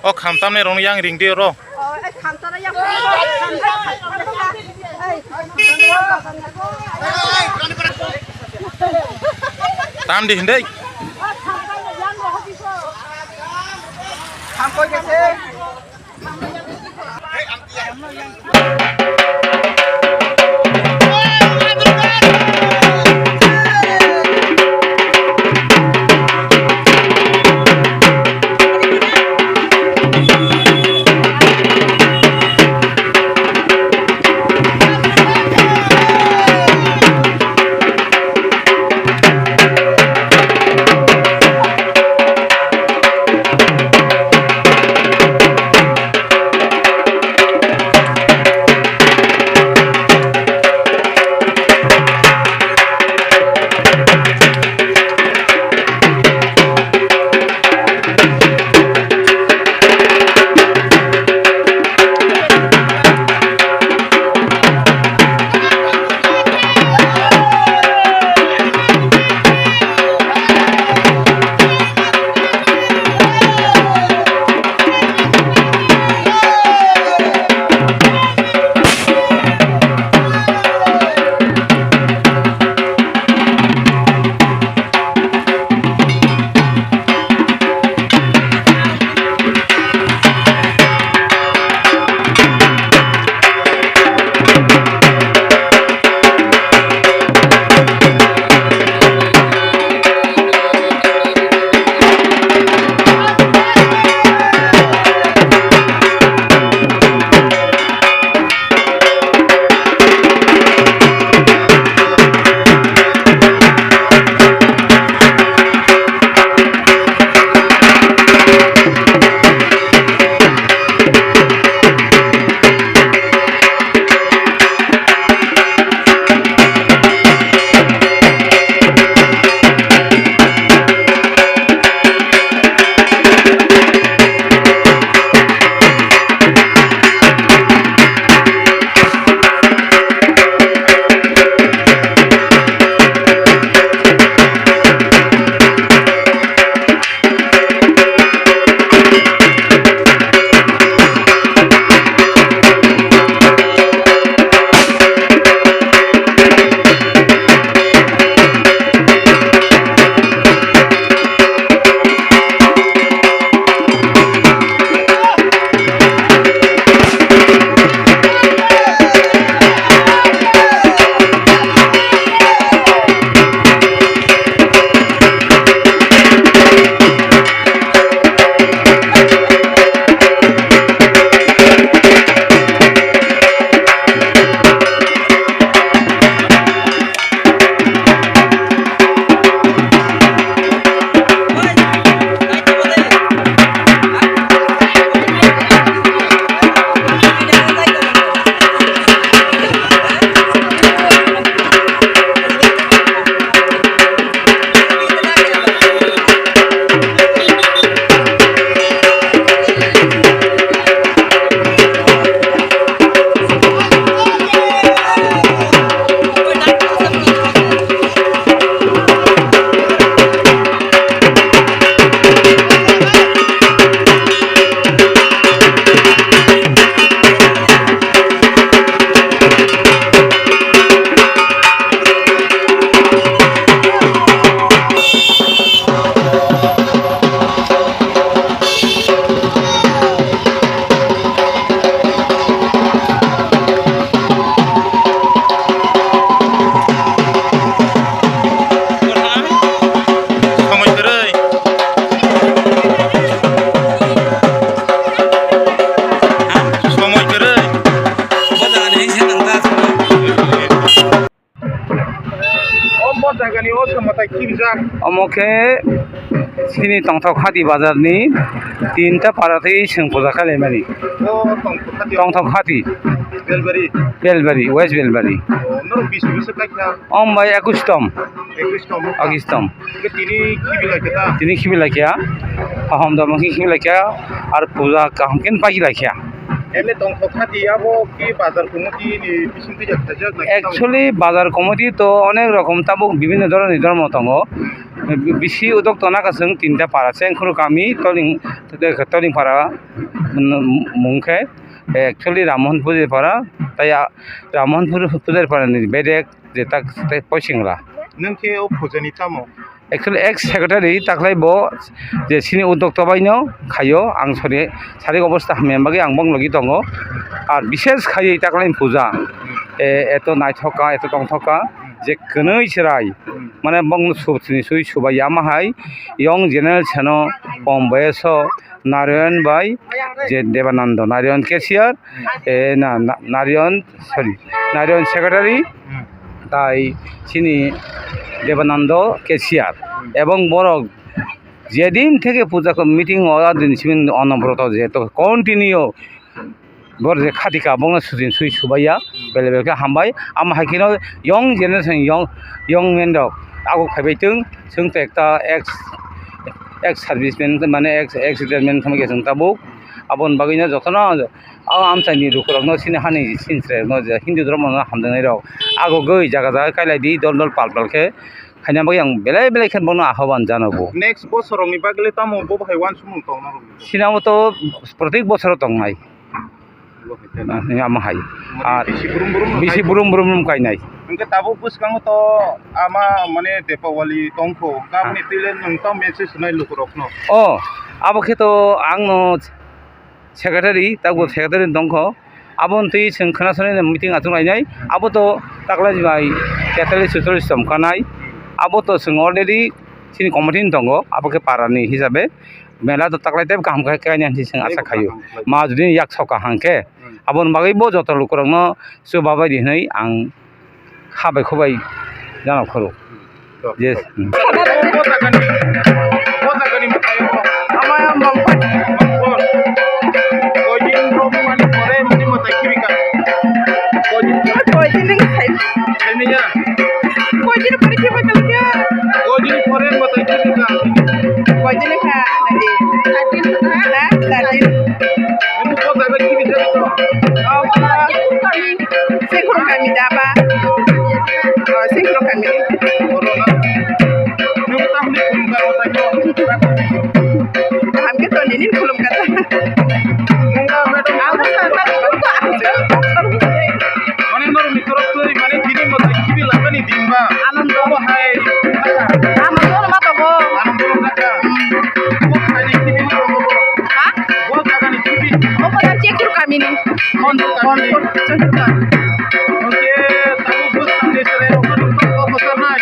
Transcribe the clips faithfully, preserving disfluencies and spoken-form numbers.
O kham tamni rong yang ring di oro. Tam di hindai. Somoi kwrwi. Somoi kwrwi. O bo jagani o samata kibjak. Omo khe chini Tongthok Hati bazar ni tinta para twi chwng puja khlaimani. O Tongthok Hati. Tongthok Hati. Belbari. Belbari, West Belbari. O norok bisi bisi khlaikha. Om bai ekustom. Ekustom. Ekustom. Ke tini khibi laikha ta? Tini khibi laikha. Kaham dama khibi laikha. Ar puja kaham ken pai laikha. Emni tongthok khati abo ki bazar committee ni bising twi jak khaijak na ki tamo? Actually, bazar committee to onek rokom tabuk bibhinno dhoroni dhormo tongo. Bisi udok tona kasung tinta para, Chengkhuru kami, Toling, Toling para, mung khe, actually, Rammohon Pujari para, tai a, Rammohon Pujari para ni bedek, je tak tei poisingla. Nwng khe o puja ni tamo? Actually, ex secretary taklai bo je sini uddokta bai no khaio, ang sori, sarik obosta hamya bagwi ang bong logi tongo. Ar bishes khaiwi taklai puja, e, eto naithok kha, eto tongthok kha, je kwnwi chwrai, mane bong sub sini sui subai yama hai, young generation o, kom boyes o, Narayan bai, je Debanando, Narayan cashier, e, na, na, Narayan, sorry, Narayan secretary, tai chini Debanando cashier, ebong borok jedin theke puja ko meeting o, adin simi onobroto je to continue bor je khatika bongno sujin sui subaiya, bele bele khe hambai. Ama hai kheno young generation, young, young men rok tabuk phaibai tong, chwng to ekta ex, ex serviceman mane ex, ex retirement thangma khe chwng tabuk. Aboni bagwino jotono o amchaini lukurokno sini hani sini chwrairokno je Hindu dhormono hamjaknairok agogwi jaga jaga kailaidi dol dol pal pal khe khaina bagwi ang belai belai khe bono ahoban janogo. Next bosorokni bagwile tamo bo hai uansukmung tongna rwdi? Sinamo to protek bosoro tongnai. Bo hai khe na? Ah, ama hai. Mane ar bisi brum brum bisi hai brum brum brum kainai. Hwnkhe tabuk bwskango to ama mane Depawali tongkho, hwnka aboni twile nwng tamo message rwnai lukurokno? O, abo khe to ang no secretary, tabuk secretary tongkho. Aboni twi chwng khwna sonai meeting achuk lainai. Abo to taklai bai tetallis chutollis tong kanai. Abo to chwng already chini committee ni tongo, abo khe para ni hisabe. Mela to taklai tei kaham khe kainai hinwi chwng acha khaio. Ma jodi yak sok kaham khe, aboni bagwi bo joto lukurokno chubabai di hinwi ang kha bai khubai jano khoro. Yes. Ama bangkot. Koidin ni sai. Koidin pore khe bai tongkha. Koidin kha nadi. Ha, nadi. Sengkhoro kami da ba? Oh, Sengkhoro kami. Kaham khe toni nini khulum kha. Mane norok ni torok twi mane tini mo tai kibi labani din ba. Anando. Obo hai. Anando ma to bo. Anando ma to. Obo hai ni kibi ma to bo. Ha? Obo jaga ni kibi. Obo da Chengkhuru kami ni. Mon, mon, Chengkhuru kami. Oke, tabu bus kami sere, obo, obo, obo, sernai.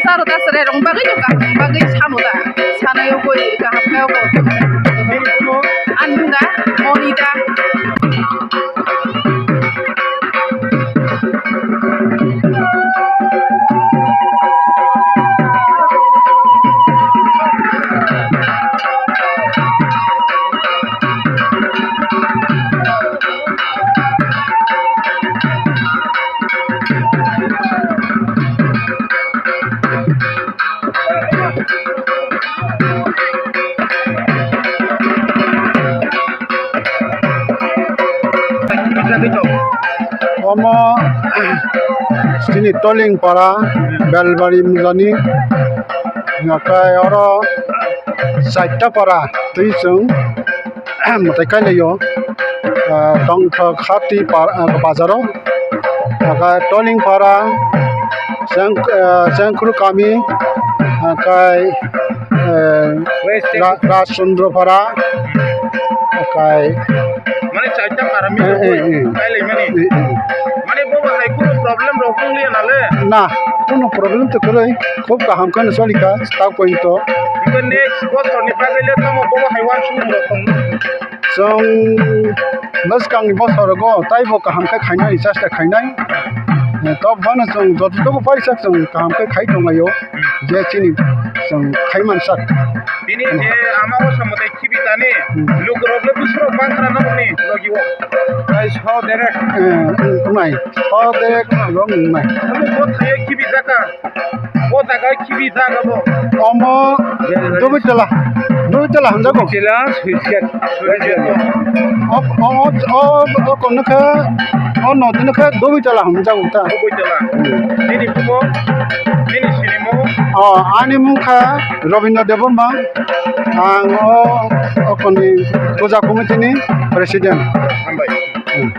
Saro ta sere rong bagwi no kaham bagwi sano da. Sanayo goi kaham khe obo. Ani da, moni da. Omo chini Toling para, Belbari mujani, nakai oro chaita para twi chwng mwtai kailaio, ah, tongthok hati par-, ah, bazaro, nakai Toling para, Cheng-, ah, Chengkhuru kami, nakai, eh, Ra-, Rajchandra para, nakai, mane chaita para mi eh, eh, eh. Kailaimani. Eh, eh. Mane bo hai kuno problem rok wng liya nale? Na, kuno problem to kwrwi. Khub kaham kheno solikha, tak pointo. Hingke next bosorni bagwi le tamo bobo hai uansukmung rok tong? Chwng bwskangni bosorogo taibo kaham khe khainani chesta khainai. Tok phano chwng jototobo paisa chwng kaham khe khai tonglaio, je chini chwng khai mansak. Bini je ama o samwtai khibi tani, hmm, lukurok le bwswrok bangkha na nokni logi o. Tei so derek. Eh, wngnai. So derek rok wngnai. Omo bo thaio khibi jaka. O jaga khibi jaga bo. Omo dubui tola. Dubui Chwla hamjago. Chwla, Swiss cat. O, o, o, o, o, kono khe, o notino khe Doboi Chwla hamjago ta. Doboi Chwla. Hmm. Nini bumo, nini sinimo? O, ani mung kha Robindra Debbarma. Ang o, o koni puja committee ni president. Hambai. Hmm.